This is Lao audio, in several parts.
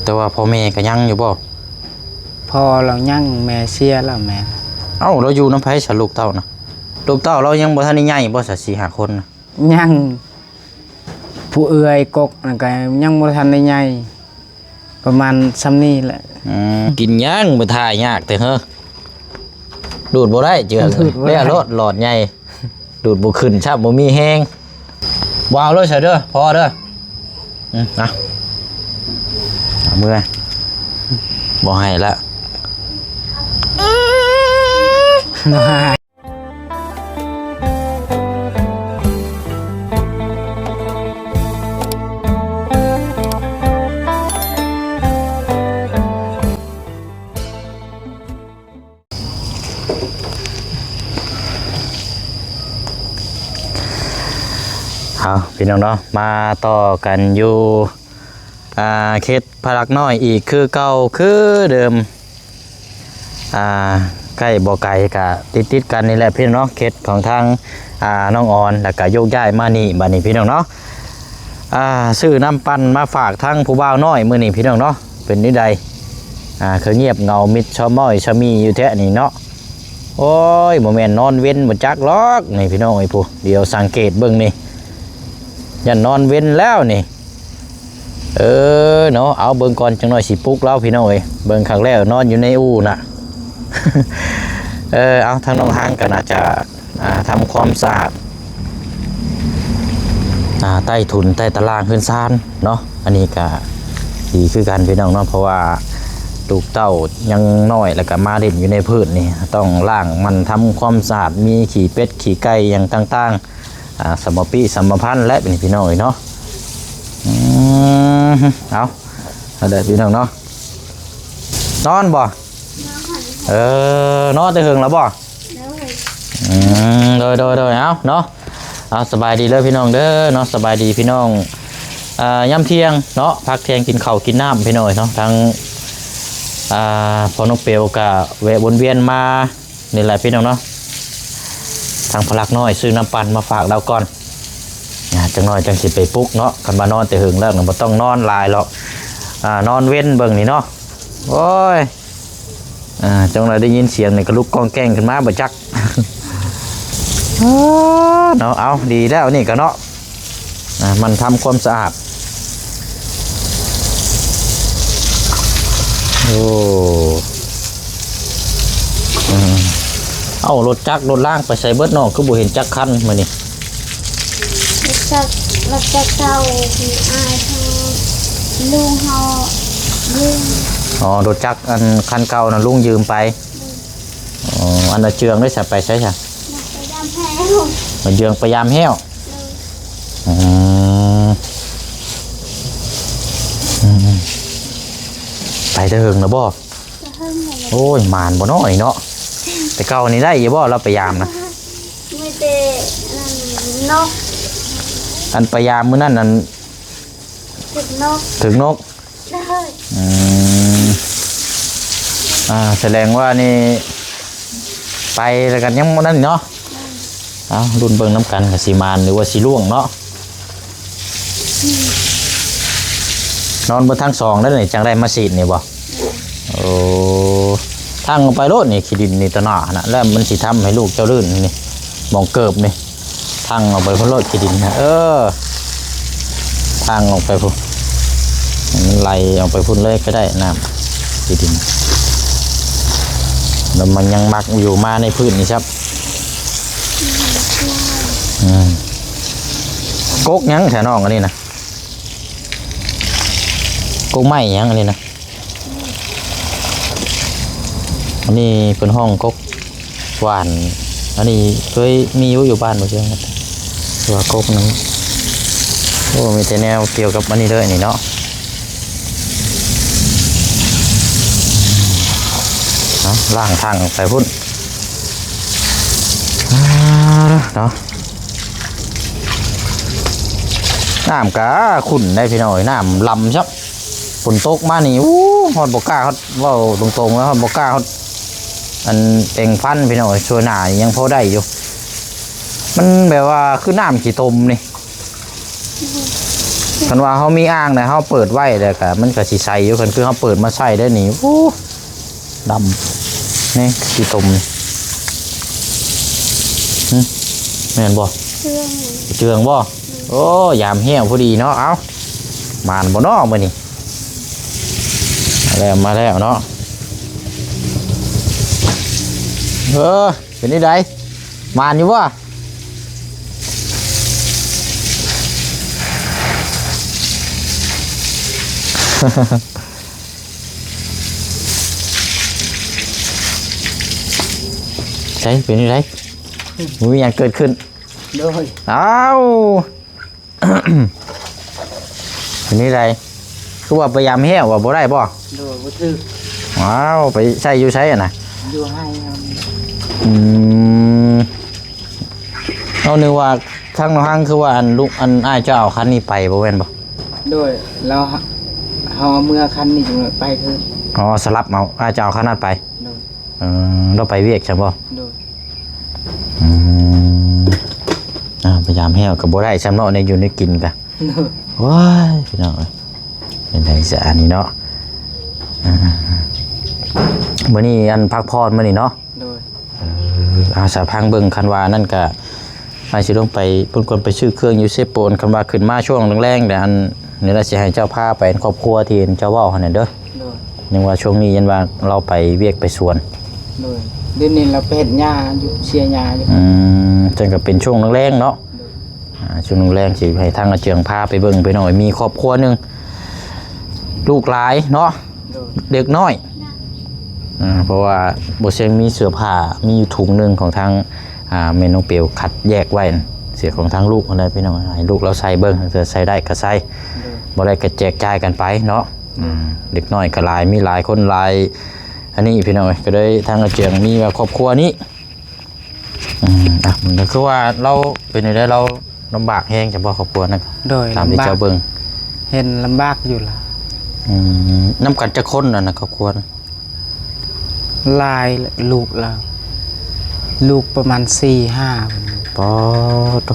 ແຕ່ວ່າພໍ່ແມ່ກໍຍັງຢູ່ບໍ່? ພໍ່ລາວຍັງ ແມ່ເສຍແລ້ວແມ່. ເອົ້າ ລາວຢູ່ນຳໃຜຊະ ລູກເຕົ້ານະ? ລູກເຕົ້າລາວຍັງບໍ່ທັນໄດ້ໃຫຍ່ບໍ່ຊະ ສີ່ຫ້າຄົນນະ? ຍັງ ຜູ້ເອື້ອຍກົກນັ້ນກໍຍັງບໍ່ທັນໄດ້ໃຫຍ່ ປະມານຊ່ຳນີ້ແຫຼະ. ອືມ ກິນຫຍັງມາຖ່າຍຍາກແທ້ເຮີ? ດູດບໍ່ໄດ້ເຈື່ອ ດູດບໍ່ໄດ້ ແລ້ວໂລດຫຼອດໃຫຍ່ ດູດບໍ່ຂຶ້ນຊ້ຳ ບໍ່ມີແຮງ. ບໍ່ເອົາເລີຍຊະເດີ ພໍເດີ. ອືມ ເອົາ ເອົາເມືອ ບໍ່ໃຫ້ລະ. ເອົາ ພີ່ນ້ອງເນາະ ມາຕໍ່ກັນຢູ່ ອ່າ ເຂດພະລັກນ້ອຍອີກຄືເກົ່າຄືເດີມ. ອ່າ ໃກ້ບໍ່ໄກກະຕິດໆກັນນີ້ແຫຼະພີ່ນ້ອງເນາະ ເຂດຂອງທາງ ອ່າ ນ້ອງອອນ ແລ້ວກະໂຍກຍ້າຍມານີ້ ບາດນີ້ພີ່ນ້ອງເນາະ. ອ່າ ຊື້ນ້ຳປັ່ນມາຝາກທາງຜູ້ບ່າວນ້ອຍມື້ນີ້ພີ່ນ້ອງເນາະ. ເປັນແນວໃດ ອ່າ ຄືງຽບເຫງົາມິດຊະມ້ອຍຊະມີ້ຢູ່ແທ້ນີ້ເນາະ. ໂອ້ຍ ບໍ່ແມ່ນນອນເວັນບໍ່ຈັກຫຼອກນີ້ພີ່ນ້ອງເອີຍ. ຜູ້ດຽວສັງເກດເບິ່ງນີ້ ຢ້ານນອນເວັນແລ້ວນີ້. ເອີເນາະ ເອົາເບິ່ງກ່ອນ ຈັກໜ້ອຍຊິປຸກລາວພີ່ນ້ອງເອີຍ. ເບິ່ງຄັກແລ້ວນອນຢູ່ໃນອູ່ນະ. ເອີ ເອົາ ທາງນ້ອງຮາງກໍໜ້າຈະ ອ່າ ທຳຄວາມສະອາດ ອ່າ ໃຕ້ຖົນໃຕ້ຕາລ່າງເຮືອນຊານເນາະ. ອັນນີ້ກໍດີຄືກັນພີ່ນ້ອງເນາະ ເພາະວ່າລູກເຕົ້າຍັງນ້ອຍ ແລ້ວກໍມາຫຼິ້ນຢູ່ໃນພື້ນນີ້ ຕ້ອງລ້າງໝັ່ນທຳຄວາມສະອາດ ມີຂີ້ເປັດຂີ້ໄກ່ຫຍັງຕ່າງໆ ອ່າ ສຳມະປິສຳມະພັນແຫຼະ ເປັນພີ່ນ້ອງເອີຍເນາະ. ອືມ ເອົາ ເອົາເດີພີ່ນ້ອງເນາະ. ນອນບໍ່? ເອີ ນອນແຕ່ເຫິງແລ້ວບໍ່? ອືມ ໂດຍ ໂດຍ ໂດຍ ເອົາເນາະ. ເອົາ ສະບາຍດີເດີພີ່ນ້ອງເດີເນາະ ສະບາຍດີພີ່ນ້ອງ ອ່າ ຍາມທ່ຽງເນາະ ພັກທ່ຽງກິນເຂົ້າກິນນ້ຳພີ່ນ້ອງເນາະ. ທາງ ອ່າ ພໍ່ນ້ອງເປວກະແວະວົນວຽນມາ ນີ້ແຫຼະພີ່ນ້ອງເນາະ ທາງພະລັກນ້ອຍຊື້ນ້ຳປັ່ນມາຝາກລາວກ່ອນ ອ່າ ຈັກໜ້ອຍຈັ່ງຊິໄປປຸກເນາະ. ຄັນວ່ານອນແຕ່ເຫິງແລ້ວນະ ບໍ່ຕ້ອງນອນຫຼາຍຫຼອກ ອ່າ ນອນເວັນເບິ່ງນີ້ເນາະ. ໂອ້ຍ ອ່າ ຈັກໜ້ອຍໄດ້ຍິນສຽງນີ້ກໍລຸກກ້ອງແກ້ງຂຶ້ນມາບໍ່ຈັກ ເນາະ. ເອົາ ດີແລ້ວນີ້ກະເນາະ ອ່າ ໝັ່ນທຳຄວາມສະອາດ. ໂອ້ ອືມ ເອົ້າ ລົດຈັກລົດລາງໄປໃສເບິດນ້ອງ ຄືບໍ່ເຫັນຈັກຄັນມື້ນີ້? ລົດຈັກ ລົດຈັກເກົ່າທີ່ອ້າຍເຂົາ ລຸງເຮົາຢືມ. ອໍ ລົດຈັກອັນຄັນເກົ່ານະ ລຸງຢືມໄປ. ອືມ ອໍ ອັນນາເຈືອງໄດ້ສະ ໄປໃສສະ? ໄປຢາມແຫ້ວ ນາເຈືອງໄປຢາມແຫ້ວ. ອືມ ອືມ ໄປແຕ່ເຫິງແລ້ວບໍ່? ແຕ່ເຫິງແລ້ວ. ໂອ້ຍ ໝານບໍ່ເນາະນີ້ເນາະ ແຕ່ເກົ່ານີ້ໄດ້ຢູ່ບໍ່ລາວໄປຢາມນະ? ມີແຕ່ ອັນນັ້ນ ນົກ ອັນໄປຢາມມື້ນັ້ນນັ້ນ ຖືກນົກ ຖືກນົກ. ໂດຍ ອືມ ອ່າ ສະແດງວ່ານີ້ໄປແລ້ວກັນຍັງບໍ່ນັ້ນເນາະ. ເອົາ ລຸ້ນເບິ່ງນຳກັນ ກະຊິໝານ ຫຼືວ່າຊິລ່ວງເນາະ. ອືມ ນອນເບິດທັງສອງແລ້ວນີ້ ຈັ່ງໄດ້ມາສີດນີ້ບໍ່? ໂອ້ ທັງອອກໄປໂລດນີ້ ຂີ້ດິນນີ້ຕະໜ້າຫັ້ນນະ ແລ້ວມັນຊິທຳໃຫ້ລູກເຈົ້າລື່ນນີ້ ໝ່ອງເກີບນີ້. ທັງອອກໄປພຸ້ນໂລດຂີ້ດິນນະ ເອີ ທັງອອກໄປພຸ້ນ ໃຫ້ມັນໄຫຼອອກໄປພຸ້ນເລີຍກໍໄດ້ ນ້ຳຂີ້ດິນ ແລ້ວມັນຍັງມັກຢູ່ມາໃນພື້ນນີ້ຊ້ຳ. ອືມ ກົກຫຍັງແທ້ນ້ອງອັນນີ້ນະ? ກົກໄມ້ຫຍັງອັນນີ້ນະ? ອັນນີ້ເພິ່ນຮ້ອງກົກຫວານ ອັນນີ້ເຄີຍມີຢູ່ ຢູ່ບ້ານບໍ່ເຊື່ອ ແຕ່ວ່າກົກນັ້ນ ໂອ້ ມີແຕ່ແນວກ່ຽວກັບອັນນີ້ເລີຍນີ້ເນາະ. ເອົາ ລ້າງຖັງໄປພຸ້ນ ອ່າ ເນາະ. ນ້ຳກະຂຸ້ນໄດ໋ພີ່ນ້ອງເອີຍ ນ້ຳລຳຊະ ຝົນຕົກມານີ້ ໂອ້ ຮອດບໍ່ກ້າ ຮອດ ເວົ້າຕົງໆ ແລ້ວ ຮອດບໍ່ກ້າ ຮອດ ອັນ ແປງຟັນພີ່ນ້ອງເອີຍ. ຊົ່ວໜ້ານີ້ຍັງພໍໄດ້ຢູ່ ມັນແບບວ່າຄືນ້ຳຂີ້ຕົມນີ້. ຄັນວ່າເຮົາມີອ່າງນະ ເຮົາເປີດໄວ້ແລ້ວກະ ມັນກະຊິໃສຢູ່. ຄັນຄືເຮົາເປີດມາໃສ່ໄດ້ນີ້ ໂອ້ ດຳ ນີ້ຂີ້ຕົມ ຫຶ ແມ່ນບໍ່? ເຈື່ອງ ເຈື່ອງບໍ່? ໂອ້ ຍາມແຫ້ວພໍດີເນາະ. ເອົ້າ ໝານບໍ່ເນາະມື້ນີ້? ມາແລ້ວ ມາແລ້ວເນາະ. ເອີ ເປັນຈັ່ງໃດ? ໝານຢູ່ບໍ່? ໃສ ເປັນຈັ່ງໃດ? ບໍ່ມີຫຍັງເກີດຂຶ້ນ? ໂດຍ. ອ້າວ ເປັນຈັ່ງໃດ? ຄືວ່າໄປຢາມແຫ້ວວ່າບໍ່ໄດ້ບໍ່? ໂດຍ ບໍ່ຖືກ. ອ້າວ ໄປໃຊ້ຢູ່ໃສຫັ້ນນະ? ຢູ່ໄຮ່. ອືມ ເຮົານຶກວ່າທາງນ້ອງຮັງ ຄືວ່າອັນລູກ ອັນອ້າຍເຈົ້າເອົາຄັນນີ້ໄປບໍ່ແມ່ນບໍ່? ໂດຍ ແລ້ວເຮົາເອົາເມືອຄັນນີ້ໄປຄືນ. ອໍ ສະຫຼັບເອົາ ອ້າຍເຈົ້າເອົາຄັນນັ້ນໄປ. ໂດຍ. ເອີ ລາວໄປວຽກຊັ້ນບໍ່? ໂດຍ. ອືມ ອ້າວ ໄປຢາມແຫ້ວກໍບໍ່ໄດ້ຊ້ຳເນາະ ແນວຢູ່ແນວກິນກະ. ໂດຍ. ໂອ້ຍ ພີ່ນ້ອງເອີຍ ເປັນໄດສະອັນນີ້ເນາະ? ອ່າ ມື້ນີ້ອັນພັກຜ່ອນມື້ນີ້ເນາະ? ໂດຍ. ເອີ ອາ ສາພັງເບິ່ງ ຄັນວ່ານັ້ນກະ ອ້າຍຊິລົງໄປພຸ້ນກ່ອນ ໄປຊື້ເຄື່ອງຢູ່ເຊໂປນ. ຄັນວ່າຂຶ້ນມາຊ່ວງແລງໆ ແລ້ວ ອັນນີ້ລະ ຊິໃຫ້ເຈົ້າພາໄປ ອັນຄອບຄົວທີ່ເຈົ້າເວົ້າຫັ້ນນະເດີ. ໂດຍ. ຍັງວ່າຊ່ວງນີ້ຍັງວ່າລາວໄປວຽກໄປສວນ. ໂດຍ. ດຽວນີ້ລາວໄປເຮັດຫຍ້າຢູ່ ເສຍຫຍ້າຢູ່. ອືມ ຈັ່ງກໍເປັນຊ່ວງແລງໆເນາະ. ໂດຍ. ອ່າ ຊ່ວງແລງໆ ຊິໃຫ້ທາງອາເຈືອງພາໄປເບິ່ງ ພີ່ນ້ອງເອີຍ ມີຄອບຄົວໜຶ່ງ ລູກຫຼາຍເນາະ. ໂດຍ. ເດັກນ້ອຍ. ອ່າ ເພາະວ່າບໍ່ເຊງມີເສື້ອຜ້າ ມີຢູ່ຖົງໜຶ່ງຂອງທາງ ອ່າ ແມ່ນ້ອງເປວຄັດແຍກໄວ້ ເສື້ອຂອງທາງລູກຫັ້ນແຫຼະ ພີ່ນ້ອງ ໃຫ້ລູກລາວໃສ່ເບິ່ງ ເທື່ອໃສ່ໄດ້ກໍໃສ່. ໂດຍ. ບໍ່ໄດ້ກໍແຈກຈ່າຍກັນໄປເນາະ. ອືມ ເດັກນ້ອຍກໍຫຼາຍ ມີຫຼາຍຄົນຫຼາຍ ອັນນີ້ ພີ່ນ້ອງເອີຍ ກໍເລີຍທາງອາເຈືອງມີວ່າຄອບຄົວນີ້. ອືມ ອ່ະ ມັນກໍຄືວ່າລາວເປັນຈັ່ງໃດ ລາວລຳບາກແຮງຈັ່ງບໍ່ຄອບຄົວນັ້ນ? ໂດຍ. ຕາມທີ່ເຈົ້າເບິ່ງ ເຫັນລຳບາກຢູ່ລະ. ອືມ ນຳກັນຈັກຄົນອັນນະຄອບຄົວ? ຫຼາຍ ລູກລາວ ລູກປະມານສີ່ຫ້າຄົນ. ປາໂຕ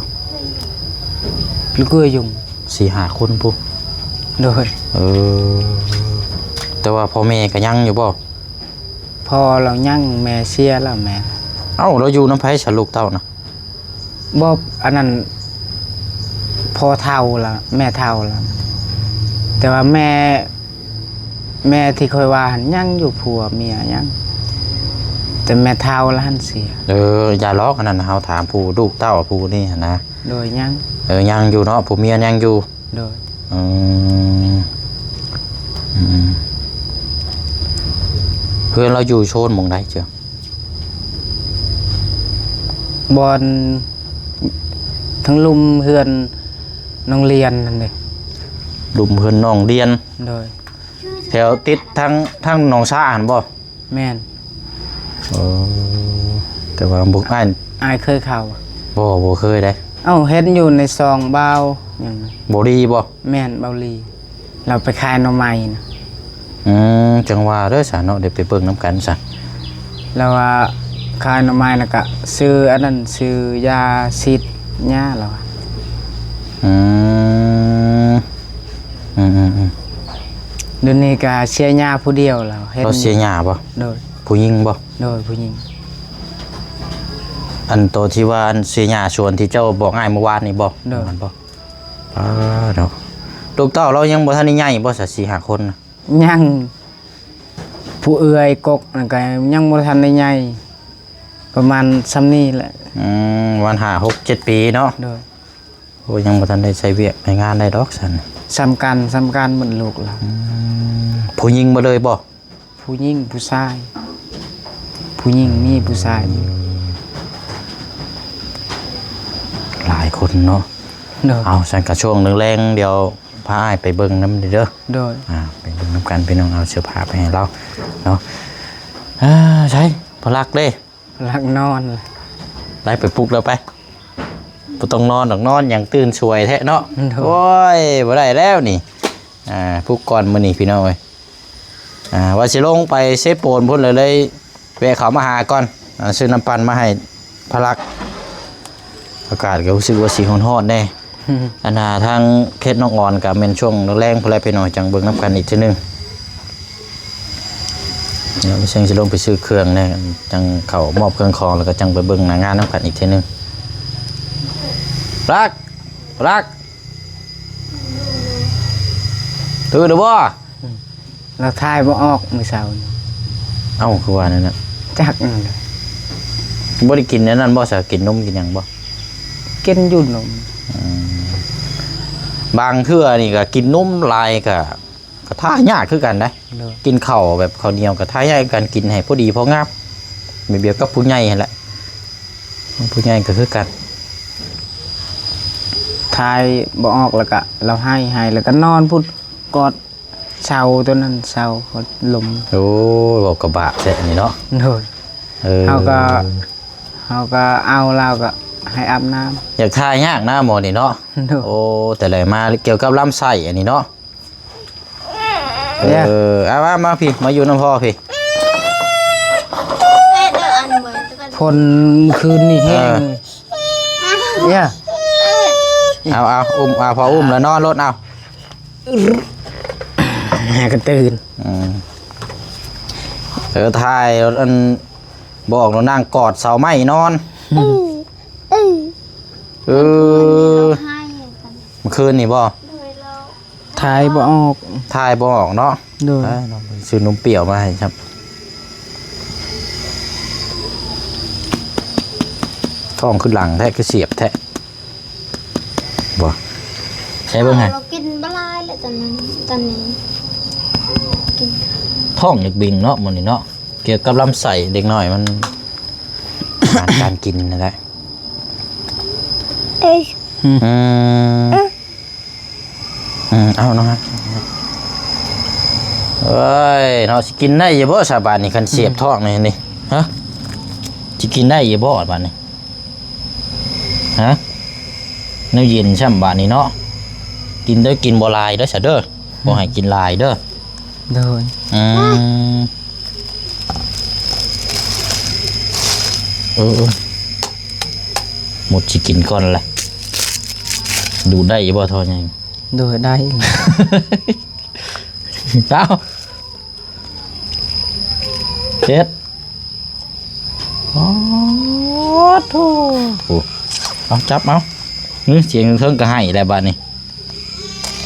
ລູກເອື້ອຍຍຸງ ສີ່ຫ້າຄົນພຸ້ນ. ໂດຍ. ເອີ ແຕ່ວ່າພໍ່ແມ່ກໍຍັງຢູ່ບໍ່? ພໍ່ລາວຍັງ ແມ່ເສຍແລ້ວແມ່. ເອົ້າ ລາວຢູ່ນຳໃຜຊະລູກເຕົ້ານະ? ບໍ່ ອັນນັ້ນ ພໍ່ເຖົ້າລະ ແມ່ເຖົ້າລະ ແຕ່ວ່າແມ່ ແມ່ທີ່ຂ້ອຍວ່າຫັ້ນຍັງຢູ່ ຜົວເມຍຍັງ ແຕ່ແມ່ເຖົ້າລະຫັ້ນເສຍ. ເອີ ຢ່າຫຼອກ ອັນນັ້ນເຮົາຖາມຜູ້ລູກເຕົ້າຜູ້ນີ້ຫັ້ນນະ. ໂດຍ ຍັງ. ເອີ ຍັງຢູ່ເນາະ ຜູ້ເມຍຍັງຢູ່. ໂດຍ. ອືມ ອືມ ເຮືອນລາວຢູ່ໂຊນໝ່ອງໃດເຈົ້າ? ບ່ອນທາງລຸ່ມເຮືອນນ້ອງລຽນຫັ້ນເດ. ລຸ່ມເຮືອນນ້ອງລຽນ. ໂດຍ. ແຖວຕິດທາງ ທາງໜອງຊາຫັ້ນບໍ່? ແມ່ນ. ເອີ ແຕ່ວ່າບໍ່ ອ້າຍ ອ້າຍເຄີຍເຂົ້າ? ບໍ່ ບໍ່ເຄີຍເດ້. ເອົ້າ ເຫັນຢູ່ໃນຊ່ອງບ່າວຫຍັງນະ. ບໍ່ດີບໍ່? ແມ່ນ ບ່າວລີ ລາວໄປຂາຍໜໍ່ໄມ້ນະ. ອືມ ຈັ່ງວ່າເດີຊະເນາະ ດຽວໄປເບິ່ງນຳກັນຊະ. ລາວວ່າຂາຍໜໍ່ໄມ້ ແລ້ວກະຊື້ອັນນັ້ນ ຊື້ຢາສີດຫຍ້າລາວວ່າ. ອືມ ອືມໆໆ ດຽວນີ້ກະເສຍຫຍ້າຜູ້ດຽວແລ້ວ. ເຫັນ ລາວເສຍຫຍ້າບໍ່? ໂດຍ. ຜູ້ຍິງບໍ່? ໂດຍ ຜູ້ຍິງ. ອັນໂຕທີ່ວ່າອັນເສຍຫຍ້າສວນທີ່ເຈົ້າບອກອ້າຍມື້ວານນີ້ບໍ່? ໂດຍ. ແມ່ນບໍ່? ປາດເນາະ ລູກເຕົ້າລາວຍັງບໍ່ທັນໄດ້ໃຫຍ່ບໍ່ຊະ ສີ່ຫ້າຄົນນະ? ຍັງ. ຜູ້ເອື້ອຍກົກນັ້ນກະຍັງບໍ່ທັນໄດ້ໃຫຍ່ ປະມານຊ່ຳນີ້ແຫຼະ. ອືມ ປະມານຫ້າ ຫົກ ເຈັດປີເນາະ. ໂດຍ. ໂອ້ ຍັງບໍ່ທັນໄດ້ໃຊ້ວຽກໃນງານໄດ້ດອກຊັ້ນ. ສ່ຳກັນ ສ່ຳກັນໝົດລູກລະ. ອືມ ຜູ້ຍິງໝົດເລີຍບໍ່? ຜູ້ຍິງ ຜູ້ຊາຍ. ຜູ້ຍິງມີ ຜູ້ຊາຍມີ. ອືມ ຫຼາຍຄົນເນາະ. ໂດຍ. ເອົາ ຊັ້ນກະຊ່ວງແລງໆ ດຽວພາອ້າຍໄປເບິ່ງນຳເດີ. ໂດຍ. ອ່າ ໄປເບິ່ງນຳກັນ ພີ່ນ້ອງ ເອົາເສື້ອຜ້າໄປໃຫ້ລາວເນາະ. ເອີ ໃສ ພະລັກເດ້? ພະລັກນອນ. ໄດ້ໄປປຸກລາວໄປ. ບໍ່ຕ້ອງນອນດອກ ນອນຫຍັງ ຕື່ນສວຍແທ້ເນາະ. ໂດຍ. ໂອ້ຍ ບໍ່ໄດ້ແລ້ວນີ້. ອ່າ ປຸກກ່ອນມື້ນີ້ ພີ່ນ້ອງເອີຍ. ອ່າ ວ່າຊິລົງໄປເຊໂປນພຸ້ນ ເລີຍ ເລີຍແວະເຂົ້າມາຫາກ່ອນ. ອ່າ ຊື້ນ້ຳປັ່ນມາໃຫ້ພະລັກ. ອາກາດກໍຮູ້ສຶກວ່າຊິຮ້ອນໆແດ່. ອັນນ່າ ທາງເຂດນ້ອງອອນກໍແມ່ນຊ່ວງແລງໆ ພຸ້ນແຫຼະພີ່ນ້ອງ ຈັ່ງເບິ່ງນຳກັນອີກເທື່ອໜຶ່ງ. ດຽວເຊິ່ງຊິລົງໄປຊື້ເຄື່ອງແດ່ ຈັ່ງເຂົ້າມອບເຄື່ອງຂອງ ແລ້ວກໍຈັ່ງໄປເບິ່ງໜ້າງານນຳກັນອີກເທື່ອໜຶ່ງ. ລັກ ລັກ ຕື່ນແລ້ວບໍ່? ລາວຖ່າຍບໍ່ອອກມື້ເຊົ້ານີ້. ເອົ້າ ຄືວ່ານັ້ນນະ? ຈັກນັ້ນແຫຼະ. ບໍ່ໄດ້ກິນອັນນັ້ນບໍ່ຊະ? ກິນນົມກິນຫຍັງບໍ່? ກິນຢູ່ນົມ. ອືມ ບາງເທື່ອນີ້ກໍກິນນົມຫຼາຍກໍ ກໍຖ່າຍຍາກຄືກັນໄດ໋. ໂດຍ. ກິນເຂົ້າແບບເຂົ້າໜຽວກໍຖ່າຍຍາກຄືກັນ, ກິນໃຫ້ພໍດີພໍງາມ ແບບດຽວກັບຜູ້ໃຫຍ່ຫັ້ນແຫຼະ. ຜູ້ໃຫຍ່ກໍຄືກັນ ຖ່າຍບໍ່ອອກ ແລ້ວກໍລາວໄຫ້ ໄຫ້ແລ້ວກໍນອນພຸ້ນ ກອດເສົາຕົວນັ້ນ ເສົາພັດລົມ. ໂອ້ຍ ເວົ້າກະບາບແທ້ນີ້ເນາະ. ໂດຍ. ເອີ ເຮົາກໍ ເຮົາກໍເອົາ ລາວກໍໃຫ້ອາບນ້ຳ. ຢາກຖ່າຍຍາກນະໝໍນີ້ເນາະ. ໂດຍ. ໂອ້ ແຕ່ລະມາກ່ຽວກັບລຳໄສ້ອັນນີ້ເນາະ. ເອີ ເອົາມາ ມາພີ່ ມາຢູ່ນຳພໍ່ພີ່. ຝົນຄືນນີ້ແຮງ. ເອີ ເອົາ ເອົາ ອຸ້ມ ເອົາ ພໍ່ອຸ້ມແລ້ວນອນໂລດ ເອົາ ຫາກໍຕື່ນ. ອືມ ເອີ ຖ່າຍ ອັນ ບອກແລ້ວນັ່ງກອດເສົາໄມ້ນອນ. ເອີ ມື້ຄືນນີ້ບໍ່? ຖ່າຍບໍ່ອອກ ຖ່າຍບໍ່ອອກເນາະ. ໂດຍ. ໄປເນາະ ຊື້ນົມປ່ຽວມາໃຫ້ຄັບ. ທ້ອງຄືຫຼັງແທ້ ຄືສຽບແທ້. ບໍ່ ໃຊ້ເບິ່ງໃຫ້ ເຮົາກິນບໍ່ຫຼາຍແລ້ວຕອນນັ້ນ ຕອນນີ້ກິນ ທ້ອງຢາກເບັງເນາະ ມື້ນີ້ເນາະ. ກ່ຽວກັບລຳໄສ້ເດັກນ້ອຍມັນ ອາຫານການກິນນັ້ນແຫຼະ. ອືມ ອືມ ອືມ ເອົາເນາະ. ເອີຍເນາະ ຊິກິນໄດ້ຢູ່ບໍ່ຊະບາດນີ້ ຄັນສຽບທ້ອງນີ້ ນີ້ ຮະ ຊິກິນໄດ້ຢູ່ບໍ່ບາດນີ້ ຮະ? ແນວເຢັນຊ້ຳບາດນີ້ເນາະ. ກິນເດີ ກິນບໍ່ຫຼາຍເດີຊະເດີ ບໍ່ໃຫ້ກິນຫຼາຍເດີ. ໂດຍ. ອືມ ເອີ ເອີ ໝົດຊິກິນກ່ອນລະ. ດູດໄດ້ຢູ່ບໍ່ທໍ່ໃຫຍ່? ໂດຍ ໄດ້. ເອົາ ເຮັດ ໂອ້ໂຫ ເອົາ ຈັບເອົາ. ນີ້ສຽງເທິງກໍໃຫ້ແລ້ວບາດນີ້.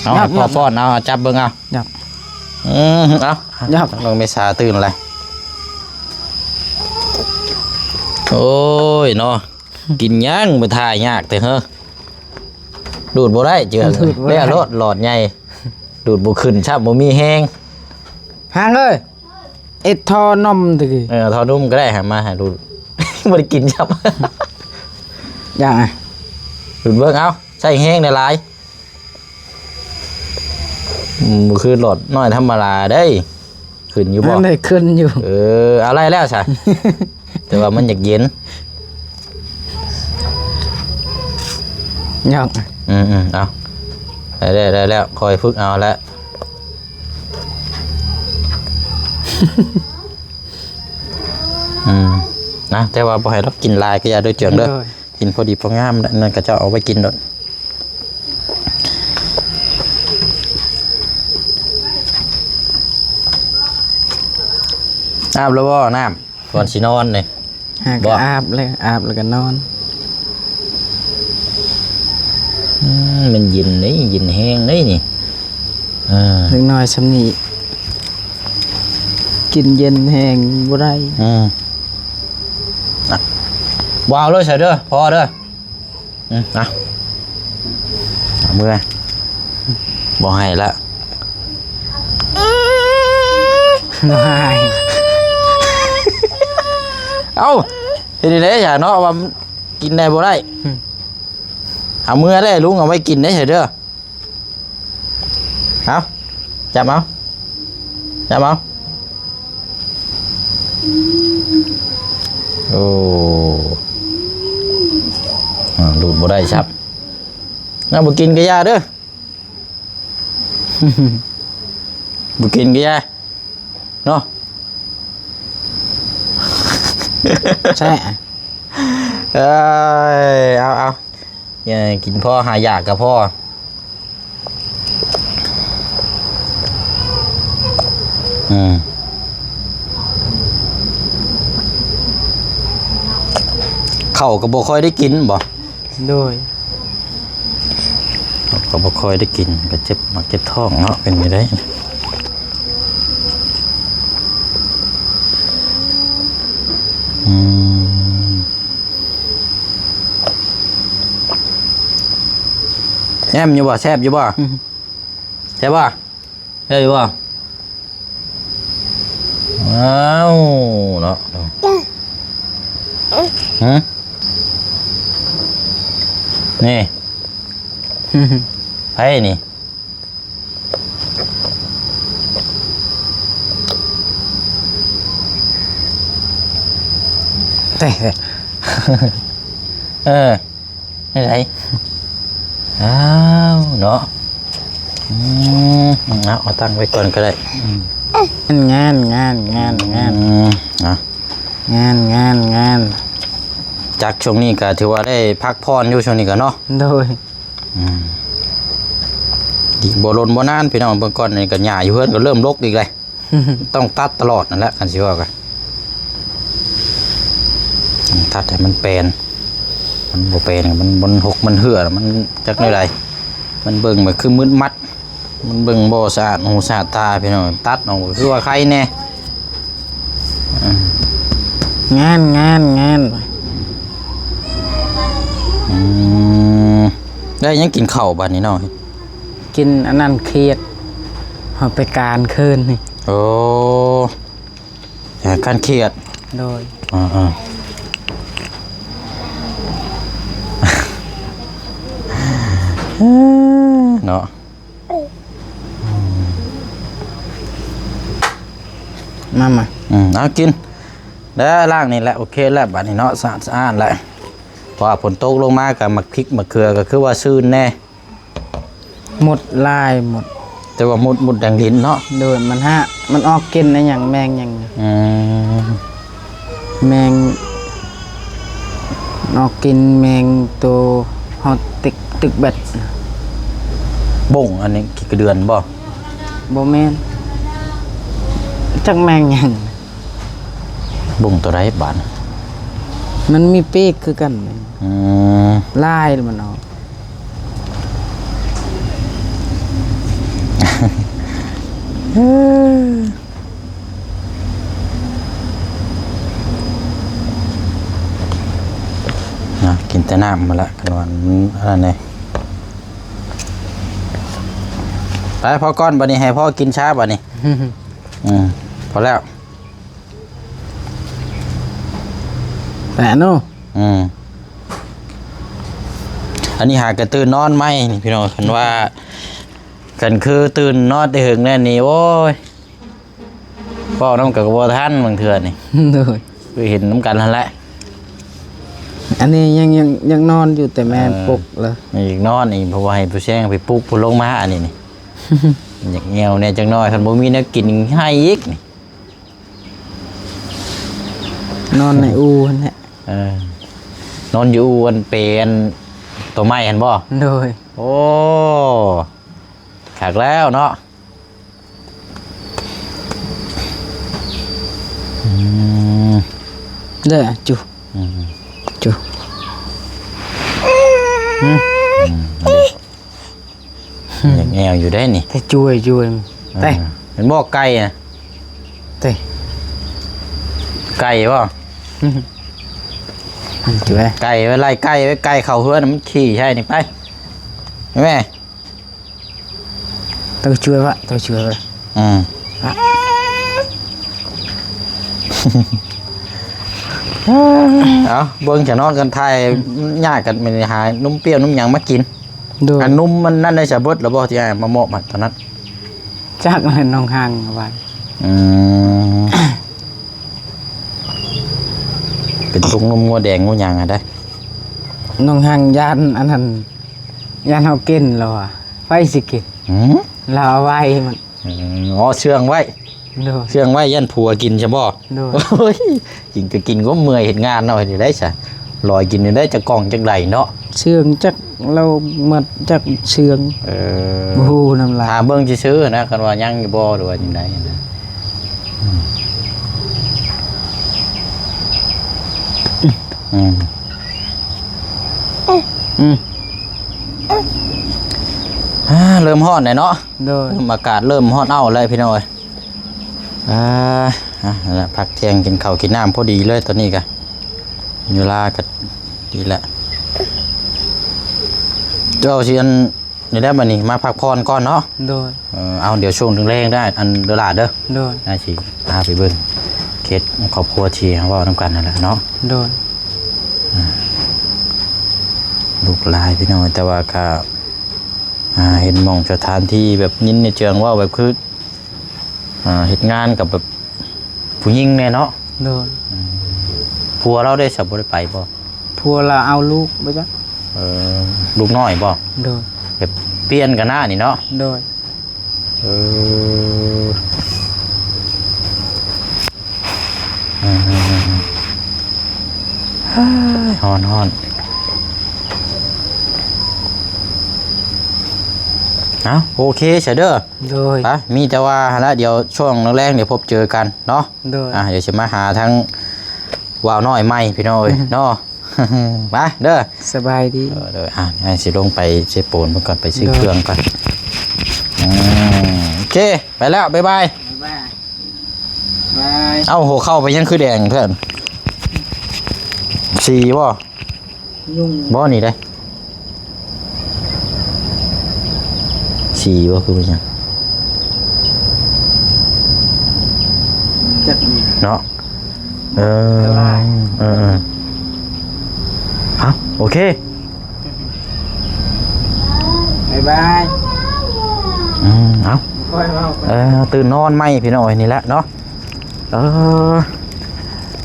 ເອົາ ໃຫ້ພໍ່ປ້ອນເອົາ ຈັບເບິ່ງເອົາ. ອືມ ເອົາ ນ້ອງເມສາຕື່ນແລ້ວ. ໂອ້ຍເນາະ ກິນຫຍັງມາຖ່າຍຍາກແທ້ເຮີ. ດູດບໍ່ໄດ້ເຈື່ອ ດູດບໍ່ໄດ້ ແລ້ວໂລດຫຼອດໃຫຍ່ ດູດບໍ່ຂຶ້ນຊ້ຳ ບໍ່ມີແຮງ. ຫາງເອີຍ ເອັດທໍ່ນົມຕະກີ້. ເອີ ທໍ່ນົມກໍໄດ້ ຫາມາໃຫ້ດູດ. ບໍ່ໄດ້ກິນຊ້ຳ. ຢ່າງ ດູດເບິ່ງເອົາ ໃຊ້ແຮງຫຼາຍໆ. ອືມ ບໍ່ຄືຫຼອດນ້ອຍທຳມະດາເດ້. ຂຶ້ນຢູ່ບໍ່? ມັນໄດ້ຂຶ້ນຢູ່. ເອີ ເອົາໄດ້ແລ້ວຊະ ແຕ່ວ່າມັນຢາກເຢັນ. ຍັງ. ອືມໆ ເອົາ ໄດ້ແລ້ວ ໄດ້ແລ້ວ ຄ່ອຍຝຶກເອົາແຫຼະ. ອືມ ນະ ແຕ່ວ່າບໍ່ໃຫ້ລາວກິນຫຼາຍກໍຢ່າເດີ ເຈືອງເດີ. ໂດຍ. ກິນພໍດີພໍງາມ ອັນນັ້ນເຂົາເຈົ້າເອົາໄວ້ກິນໂລດ. ອາບແລ້ວບໍ່ນ້ຳ ກ່ອນຊິນອນນີ້? ຫາກໍອາບແລ້ວ ອາບແລ້ວກໍນອນ. ອືມ ມັນເຢັນເດ້ ເຢັນແຮງເດ້ນີ້. ເອີ ເດັກນ້ອຍຊ່ຳນີ້ ກິນເຢັນແຮງບໍ່ໄດ້. ອືມ ບໍ່ເອົາເລີຍຊະເດີ ພໍເດີ. ອືມ ເອົາ ເອົາເມືອ ບໍ່ໃຫ້ລະ. ເອົາ ເຮັດໄດ້ຊະເນາະ ວ່າກິນໄດ້ບໍ່ໄດ້. ອືມ ເອົາເມືອເດ້ ລຸງເອົາໄວ້ກິນໄດ້ຊະເດີ. ເອົາ ຈັບເອົາ ຈັບເອົາ. ໂອ້ ອ່າ ດູດບໍ່ໄດ້ຊ້ຳ. ນະ ບໍ່ກິນກໍຢ່າເດີ ບໍ່ກິນກໍຢ່າເນາະ. ແຊະ ເອີຍ ເອົາ ເອົາ. ເອີ ກິນພໍຫາຢາກກໍພໍ. ອືມ ເຂົ້າກໍບໍ່ຄ່ອຍໄດ້ກິນບໍ? ໂດຍ ເຂົ້າກໍບໍ່ຄ່ອຍໄດ້ກິນ ກໍເຈັບ ມັກເຈັບທ້ອງເນາະ ເປັນໄປໄດ້. ອືມ ແອມຢູ່ບໍ່? ແຊບຢູ່ບໍ່? ແຊບບໍ່? ແຊບຢູ່ບໍ່? ອ້າວ ເນາະ ຫື? ນີ້ ໃຜນີ້? ເອີ ແນວໃດ? ອ້າວ ເນາະ ອືມ ເອົາ ເອົາຕັ້ງໄວ້ກ່ອນກໍໄດ້. ອືມ ງານ ງານ ງານ ງານ ອືມ ເອົາ ງານ ງານ ງານ. ຈັກຊ່ວງນີ້ກໍຖືວ່າໄດ້ພັກຜ່ອນຢູ່ ຊ່ວງນີ້ກໍເນາະ. ໂດຍ ອືມ ອີກບໍ່ດົນບໍ່ນານ ພີ່ນ້ອງ ເບິ່ງກ່ອນ ນີ້ກໍຫຍ້າຢູ່ເຮືອນກໍເລີ່ມລົກອີກແລ້ວ. ຕ້ອງຕັດຕະຫຼອດນັ້ນແຫຼະ ຄັນຊິເວົ້າກໍ ຕັດໃຫ້ມັນແປນ ມັນບໍ່ແປນກໍມັນ ມັນຫົກມັນເຫີ້ ມັນຈັກແນວໃດ ມັນເບິ່ງແບບຄືມືດມັດ ມັນເບິ່ງບໍ່ສະອາດຫູສະອາດຕາ ພີ່ນ້ອງ. ຕັດອອກກໍຄືວ່າໄຄແດ່. ງານ ງານ ງານ. ອືມ ໄດ້ຫຍັງກິນເຂົ້າບາດນີ້ນ້ອງ? ກິນອັນນັ້ນ ເຂດ ເຮົາໄປການຄືນນີ້. ໂອ້ ການເຂດ. ໂດຍ ເອີໆ ເນາະ ມາ ມາ ອືມ ເອົາກິນແລ້ວ ລ້າງນີ້ແຫຼະ ໂອເຄແລ້ວ ບາດນີ້ເນາະ ສະອາດ ສະອາດແລ້ວ ເພາະວ່າຝົນຕົກລົງມາກໍໝາກພິກໝາກເຂືອກໍຄືວ່າຊືນແດ່. ມົດຫຼາຍ ມົດ ແຕ່ວ່າມົດ ມົດແດງດິນເນາະ. ໂດຍ ມັນຫາ ມັນອອກກິ່ນອີຫຍັງ ແມງຫຍັງ. ອືມ ແມງ ອອກກິ່ນແມງໂຕເຮົາຕຶກ ຕຶກແບັດ. ບົ້ງ ອັນນີ້ຂີ້ກະເດືອນບໍ່? ບໍ່ແມ່ນ ຈັກແມງຫຍັງ. ບົ້ງໂຕໃດບາດ? ມັນມີປີກຄືກັນ. ອືມ ລາຍມັນອອກ. ນະ ກິນແຕ່ນ້ຳມາລະ ຄັນວ່າມັນອັນນັ້ນເດ້. ໄປ ພໍກ່ອນ ບາດນີ້ໃຫ້ພໍ່ກິນຊາ ບາດນີ້. ອືມ ພໍແລ້ວ. ແປະເນາະ. ອືມ ອັນນີ້ຫາກະຕື່ນນອນໃໝ່ນີ້ພີ່ນ້ອງ. ຄັນວ່າ ຄັນຄືຕື່ນນອນແຕ່ເຫິງແນ່ນີ້ ໂອ້ຍ ເວົ້ານຳກັນກໍບໍ່ທັນບາງເທື່ອນີ້. ໂດຍ ຄືເຫັນນຳກັນຫັ້ນແຫຼະ. ອັນນີ້ຍັງ ຍັງ ຍັງນອນຢູ່ ແຕ່ແມ່ ເອີ ປຸກແລ້ວ ຍັງນອນອີກ ເພາະວ່າໃຫ້ຜູ້ແຊງໄປປຸກເພິ່ນລົງມາ. ອັນນີ້ນີ້ ຢາກແອວແດ່ຈັກໜ້ອຍ ຄັນບໍ່ມີແນວກິນໃຫ້ອີກນີ້. ນອນໃນອູ່ຫັ້ນແຫຼະ. ເອີ ນອນຢູ່ອູ່ອັນເປັນຕົວໄມ້ຫັ້ນບໍ່? ໂດຍ ໂອ້ ຄັກແລ້ວເນາະ. ອືມ ເດີ ຈຸ ອືມ ຈຸ ອືມ ອືມ ຢາກແອວຢູ່ໄດ໋ນີ້ ແຕ່ຈ່ວຍໆ ເອີ ແຕ່ ເຫັນບໍ່ໄກ່ນະ ແຕ່ ໄກ່ບໍ່? ອືມ ໄກ່ໄວ້ ໄລ່ໄກ່ໄວ້ ໄກ່ເຂົ້າເຮືອນ ມັນຂີ້ໃສ່ນີ້ ໄປ ແມ່ ໂຕຊ່ວຍວະ ໂຕຊ່ວຍວະ. ອືມ ເອົາ ເບິ່ງຊະເນາະ ກັນຖ່າຍ ຍາກກັນ ມັນຫານົມປ່ຽວນົມຫຍັງມາກິນ. ໂດຍ ອັນນົມມັນນັ້ນໄດ້ສະເບິດແລ້ວບໍ່ ທີ່ອ້າຍມາມອບໃຫ້ຕອນນັ້ນ? ຈັກແຫຼະ ນ້ອງຫາງເອົາໄວ້. ອືມ ເປັນພວກນົມງົວແດງງົວຫຍັງຫັ້ນໄດ໋. ນ້ອງຫາງຢ້ານອັນນັ້ນ ຢ້ານເຮົາກິນແລ້ວວ່າ ໃຜຊິກິນ? ຫືມ ລາວເອົາໄວ້ມັນ. ເອີ ເຊື່ອງໄວ້. ໂດຍ ເຊື່ອງໄວ້ຢ້ານຜົວກິນຊະບໍ່? ໂດຍ ໂອ້ຍ ກິນກໍກິນ ກໍເມື່ອຍເຮັດງານເນາະ ເຮັດໄດ້ຊະ ລອຍກິນໄດ້ຈັກກ່ອງຈັກໃດເນາະ. ເຊື່ອງຈັກລາວມັດຈັກເຊື່ອງ ເອີ ບໍ່ຮູ້ນຳລາວ ຖ້າເບິ່ງຊື່ໆນະ ຄັນວ່າຍັງຢູ່ບໍ່ ຫຼືວ່າຈັ່ງໃດນະ ອືມ ອືມ ອືມ ອ່າ ເລີ່ມຮ້ອນແລ້ວເນາະ ໂດຍ ເລີ່ມ ອາກາດເລີ່ມຮ້ອນເອົ້າແລ້ວພີ່ນ້ອງເອີຍ. ອ່າ ອ່ະ ນັ້ນລະ ພັກທ່ຽງກິນເຂົ້າກິນນ້ຳພໍດີເລີຍຕອນນີ້ກະ ເວລາກະດີແຫຼະ ເຈົ້າຊິອັນນີ້ແຫຼະ ບັດນີ້ມາພັກຜ່ອນກ່ອນເນາະ ໂດຍ ເອີ ເອົາ ດຽວຊ່ວງແລງໆໄດ້ ອັນ ເດີຫຼ້າເດີ ໂດຍ ອ້າຍຊິພາໄປເບິ່ງເຂດຄອບຄົວທີ່ເຮົາເວົ້ານຳກັນນັ້ນແຫຼະເນາະ ໂດຍ ອ່າ ລູກຫຼາຍພີ່ນ້ອງ ແຕ່ວ່າກະ ອ່າ ເຫັນໝ່ອງສະຖານທີ່ແບບຍິນໃນເຈືອງເວົ້າແບບຄື ອ່າ ເຮັດງານກັບແບບຜູ້ຍິງແດ່ເນາະ ໂດຍ ອືມ ຜົວລາວໄດ້ສະ ບໍ່ໄດ້ໄປບໍ່? ຜົວລາວເອົາລູກບໍ່ຈັກ ເອີ ລູກນ້ອຍບໍ່? ໂດຍ ແບບປ່ຽນກັນນະນີ້ເນາະ ໂດຍ ເອີ ອືມ ເຮີ້ຍ ຮ້ອນໆ ເອົ້າ ໂອເຄຊະເດີ ໂດຍ ໄປ ມີແຕ່ວ່າຫັ້ນລະ ດຽວຊ່ວງແລງໆ ດຽວພົບເຈີກັນເນາະ ໂດຍ ອ່າ ດຽວຊິມາຫາທາງບ່າວນ້ອຍໃໝ່ພີ່ນ້ອງເອີຍ ເນາະ ໄປເດີ ສະບາຍດີ ເອີ ໂດຍ ອ່າ ດຽວຊິລົງໄປເຊໂປນເພິ່ນກ່ອນ ໄປຊື້ເຄື່ອງກ່ອນ ອືມ ໂອເຄ ໄປແລ້ວ ບາຍບາຍ ບາຍບາຍ ບາຍ ເອົ້າ ຫົວເຂົ່າໄປຍັງຄືແດງເພື່ອນ ສີບໍ່? ຍຸງ ບໍ່ນີ້ເດ້ ສີບໍ່ ຄືເປັນຫຍັງ ຈັກນີ້ ເນາະ ເອີ ອັນຕະລາຍ ເອີໆ ເອົ້າ ໂອເຄ ບາຍບາຍ ອືມ ເອົ້າ ຄ່ອຍເວົ້າ ເອີ ຕື່ນນອນໃໝ່ພີ່ນ້ອງເອີຍ ນີ້ແຫຼະເນາະ ເອີ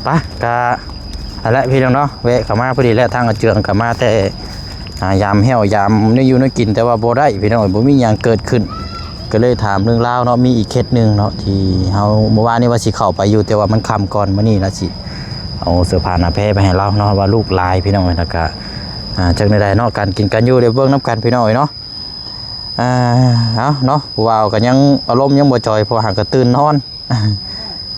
ໄປ ກະ ຫັ້ນແຫຼະພີ່ນ້ອງເນາະ ແວະເຂົ້າມາພໍດີແຫຼະ ທາງອາເຈືອງກໍມາແຕ່ ອ່າ ຢາມແຫ້ວ ຢາມແນວຢູ່ແນວກິນ ແຕ່ວ່າບໍ່ໄດ້ພີ່ນ້ອງ ບໍ່ມີຫຍັງເກີດຂຶ້ນ ກໍເລີຍຖາມເລື່ອງລາວເນາະ ມີອີກເຂດໜຶ່ງເນາະ ທີ່ເຮົາ ມື້ວານນີ້ວ່າຊິເຂົ້າໄປຢູ່ ແຕ່ວ່າມັນຄ່ຳກ່ອນ ມື້ນີ້ລະຊິເອົາເສື້ອຜ້າໜ້າແພໄປໃຫ້ລາວເນາະ ວ່າລູກຫຼາຍພີ່ນ້ອງ ແລ້ວກໍ ອ່າ ຈັກແນວໃດເນາະ ການກິນການຢູ່ ດຽວເບິ່ງນຳກັນພີ່ນ້ອງເອີຍເນາະ ອ່າ ເອົາເນາະ ຜູ້ບ່າວກໍຍັງອາລົມຍັງບໍ່ຈ່ອຍ ເພາະວ່າຫາກະຕື່ນນອນ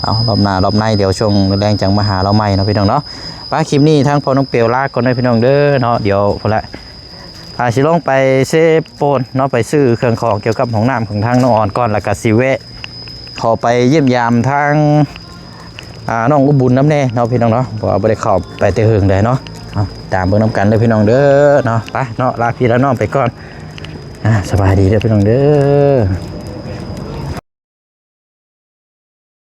ເອົາ ລອບໜ້າລອບໃນ ດຽວຊ່ວງແລງຈັ່ງມາຫາລາວໃໝ່ເນາະພີ່ນ້ອງເນາະ ໄປ ຄລິບນີ້ທາງພໍ່ນ້ອງເປວລາກ່ອນເດີພີ່ນ້ອງເດີເນາະ ດຽວພຸ້ນລະ ອ່າ ຊິລົງໄປເຊໂປນເນາະ ໄປຊື້ເຄື່ອງຂອງກ່ຽວກັບຫ້ອງນ້ຳຂອງທາງນ້ອງອອນກ່ອນ ແລ້ວກໍຊິແວະເຂົ້າໄປຢ້ຽມຢາມທາງ ອ່າ ນ້ອງອຸບຸນນຳແດ່ເນາະພີ່ນ້ອງເນາະ ເພາະວ່າບໍ່ໄດ້ເຂົ້າໄປແຕ່ເຫິງໃດເນາະ ເອົາ ຕາມເບິ່ງນຳກັນເດີພີ່ນ້ອງເດີເນາະ ໄປເນາະ ລາພີ່ລານ້ອງໄປກ່ອນ ອ່າ ສະບາຍດີເດີພີ່ນ້ອງເດີ.